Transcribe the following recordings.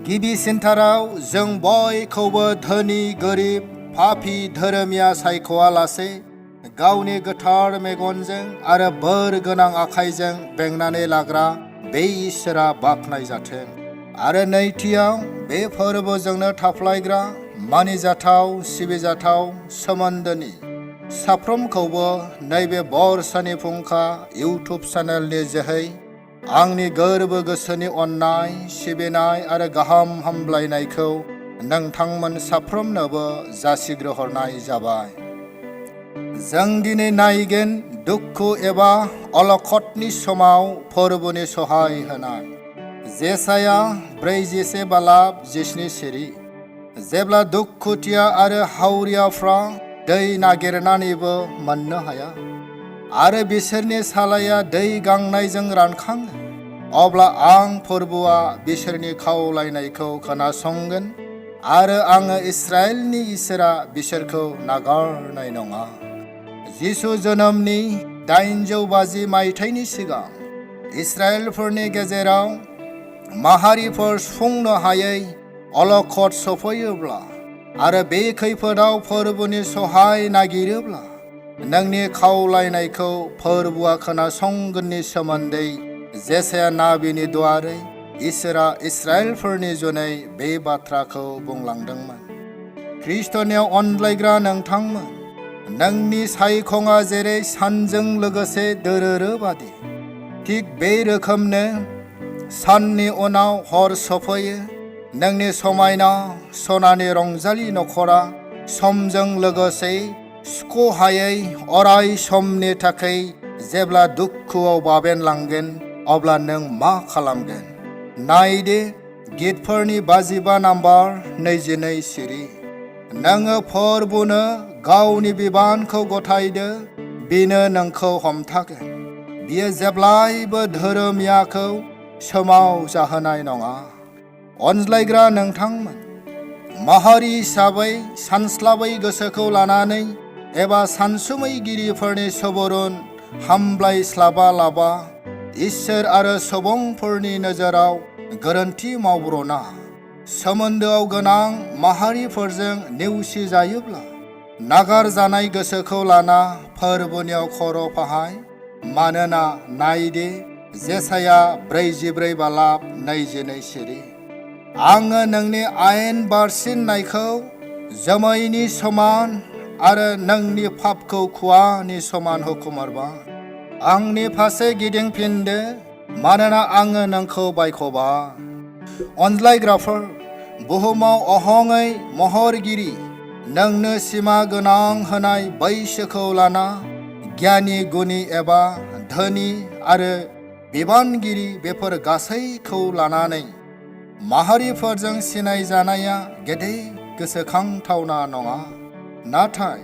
गिबिसिनथाराव जों बयखौबो धोनि गोरिब पापी धोरोमिया सायख'आलासे गावनि गोथार मेगनजों आरो बोर गोनां आखाइजों बेंनानै लाग्रा बे इसोरा बाख्नायजाथों। आरो नैथियाव बे फोरबोजोंनो थाफ्लायग्रा मानिजाथाव सिबिजाथाव सोमोन्दोनि साफ्रोमखौबो नैबे बरसानि फुंखा इउटुब चेनेलनि जोहै आंनि गोरबो गोसोनि अननाय सिबिनाय आरो गाहाम हामलायनायखौ नोंथांमोन साफ्रोमनोबो जासिग्रोहरनाय जाबाय। जों दिनै नायगोन दुखु एबा अलखदनि समाव फोरबोनि सहाय होनाय। जेसाया 40 बालाब 17 सिरि। जेब्ला दुखुथिया आरो हावरियाफ्रा दै नागिरनानैबो मोननो हाया आरो बिसोरनि सालाया दै गांनायजों रानखाङो, अब्ला आं फोरबोआ बिसोरनि खावलायनायखौ खोनासंगोन आरो आङो इस्राएलनि इसोरा बिसोरखौ नागारनाय नङा। जिसु जोनोमनि 850 मायथाइनि सिगां इस्राएलफोरनि गेजेराव माहारिफोर सुफुंनो हायै अलखद सफैयोब्ला आरो बे खैफोदाव फोरबोनि सहाय नागिरोब्ला नोंनि खावलायनायखौ फोरबोआ खोनासंगोननि सोमोन्दै जेसाया नाबिनि दुआरै इसोरा इस्राएलफोरनि जुनै बे बाथ्राखौ बुंलांदोंमोन। ख्रिस्ट'नियाव अनलायग्रा नोंथांमोन, नोंनि सायखङा जेरै सानजों लोगोसे दोरोरो बादि थिग बे रोखोमनो साननि उनाव हर सफैयो। नोंनि समायना सनानि रंजालि नखरा समजों लोगोसे सुख'हायै अराय समनि थाखाय जेब्ला दुखुआव बाबेनलांगोन, अब्ला नों मा खालामगोन? नायदो गितफोरनि 55 नाम्बार 22 सिरि। नोङो फोरबोनो गावनि बिबानखौ गथायदो, बिनो नोंखौ हमथागोन। बियो जेब्लायबो धोरोमियाखौ सोमावजाहोनाय नङा। अनज्लायग्रा नोंथांमोन, माहारि हिसाबै सानस्लाबै गोसोखौ लानानै एबा सानसुमैगिरिफोरनि सुबुरुन हामब्लायस्लाबालाबा इसोर आरो सुबुंफोरनि नोजोराव गोरोन्थि मावब्र'ना सोमोन्दोआव गोनां माहारिफोरजों नेवसिजायोब्ला नागारजानाय गोसोखौ लाना फोरबोनियाव खर' फाहाय। मानोना नायदो जेसाया 44 बालाब 22 सिरि। आङो नोंनि आयेन बारसिननायखौ जोमैनि समान आरो नोंनि पापखौ खुवानि समान हुखुमहरबाय। आंनि फारसे गिदिंफिनदो, मानोना आङो नोंखौ बायख'बाय। अनज्लायग्राफोर, बुहुमाव अहङै महरगिरि नोंनो सिमा गोनां होनाय बैसोखौ लाना गियानि गुनि एबा धोनि आरो बिबानगिरि बेफोर गासैखौ लानानै माहारिफोरजों सिनायजानाया गेदेर गोसोखांथावना नङा। नाथाय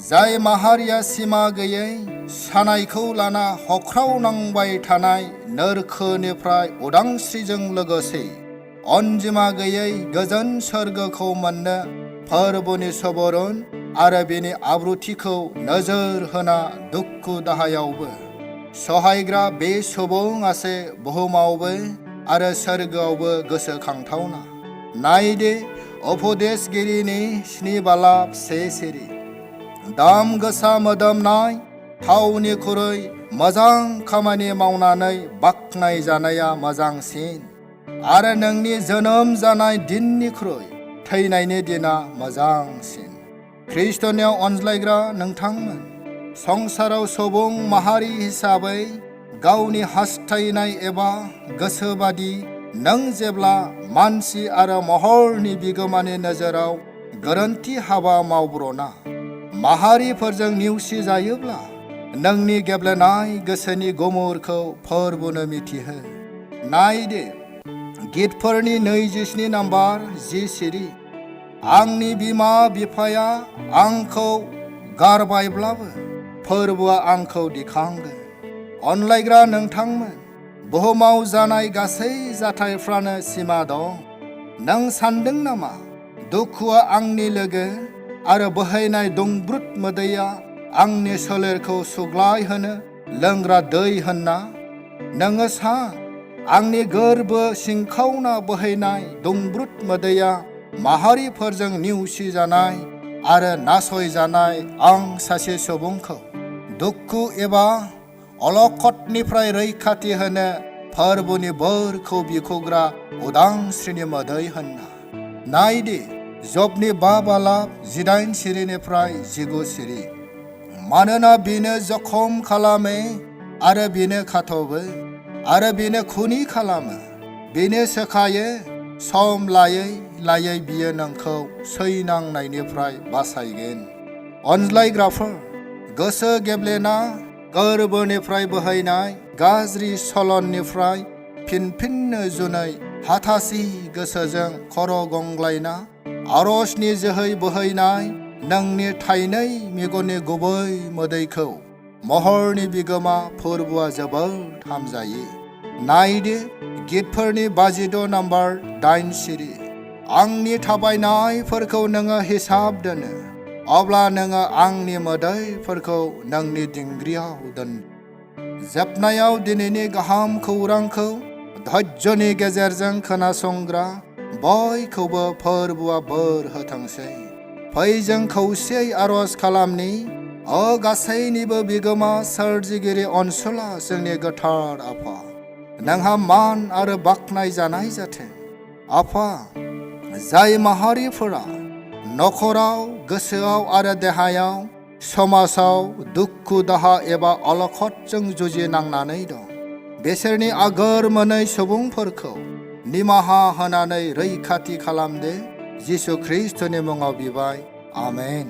जाय माहारिया सिमा गैयै सानायखौ लाना हख्रावनांबाय थानाय नोरखोनिफ्राय उदांस्रिजों लोगोसे अनजिमा गैयै गोजोन सोरगोखौ मोननो फोरबोनि सुबुरुन आरो बेनि आब्रुथिखौ नोजोर होना दुखु दाहायावबो सहायग्रा बे सुबुङासो बुहुमावबो आरो सोरगोआवबो गोसोखांथावना। नायदो उपदेशगिरिनि 7 बालाब 1 सिरि। दाम गोसा मोदोमनाय थावनिख्रुइ मोजां खामानि मावनानै बाख्नाय जानाया मोजांसिन आरो नोंनि जोनोम जानाय दिननिख्रुइ थैनायनि दिना मोजांसिन। ख्रिस्ट'नियाव अनज्लायग्रा नोंथांमोन, संसाराव सुबुं माहारि हिसाबै गावनि हास्थायनाय एबा गोसोबादि नों जेब्ला मानसि आरो महरनि बिगोमानि नोजोराव गोरोन्थि हाबा मावब्र'ना माहारिफोरजों नेवसिजायोब्ला नोंनि गेब्लेनाय गोसोनि गुमुरखौ फोरबोनो मिथिहो। नायदो गितफोरनि 27 नाम्बार 10 सिरि। आंनि बिमा बिफाया आंखौ गारबायब्लाबो फोरबोआ आंखौ दिखांगोन। अनलायग्रा नोंथांमोन, बुहुमाव जानाय गासै जाथायफ्रानो सिमा दं। नों सानदों नामा दुखुआ आंनि लोगो आरो बोहैनाय दुंब्रुद मोदैया आंनि सोलेरखौ सुग्लायहोनो लोंग्रा दै होनना? नोङो सान आंनि गोरबो सिंखावना बोहैनाय दुंब्रुद मोदैया माहारिफोरजों नेवसिजानाय आरो नासयजानाय आं सासे सुबुंखौ दुखु एबा अलखदनिफ्राय रैखाथि होनो फोरबोनि बोरखौ बिख'ग्रा उदांस्रिनि मोदै होनना। नायदि जबनि 5 बालाब 18 सिरिनिफ्राय 19 सिरि। मानोना बेनो जखम खालामो आरो बेनो खाथबो आरो बेनो खुनि खालामो, बेनो सोखायो, सम लायै लायै बियो नोंखौ सैनांनायनिफ्राय बासायगोन। अनज्लायग्राफोर, गोसो गेब्लेना गोरबोनिफ्राय बोहैनाय गाज्रि सलननिफ्राय फिनफिननो जुनै हाथासि गोसोजों खर' गंग्लायना आरजनि जोहै बोहैनाय नोंनि थाइनै मेगननि गुबै मोदैखौ महरनि बिगोमा फोरबोआ जोबोद हामजायो। नायदो गितफोरनि 56 नम्बर 8 सिरि। आंनि थाबायनायफोरखौ नोङो हिसाब दोनो, अब्ला नोङो आंनि मोदैफोरखौ नोंनि दिंग्रियाव दोन। जोबनायाव दिनैनि गाहाम खौरांखौ धैर्यनि गेजेरजों खोनासंग्रा बयखौबो फोरबोआ बोर होथोंसै। फै जों खौसेयै आरज खालामनि। गासैनिबो बिगोमा सोरजिगिरि अनसुला जोंनि गोथार आफा, नोंहा मान आरो बाख्नाय जानाय जाथों। आफा, जाय माहारिफोरा नखराव, गोसोआव आरो देहायाव, समाजाव दुखु दाहा एबा अलखदजों जुजिनांनानै दं, बिसोरनि आगोर मोनै सुबुंफोरखौ निमाहा होनानै रैखाथि खालामदो। जिसु ख्रीष्टनि मुङाव बिबाय, आमेन।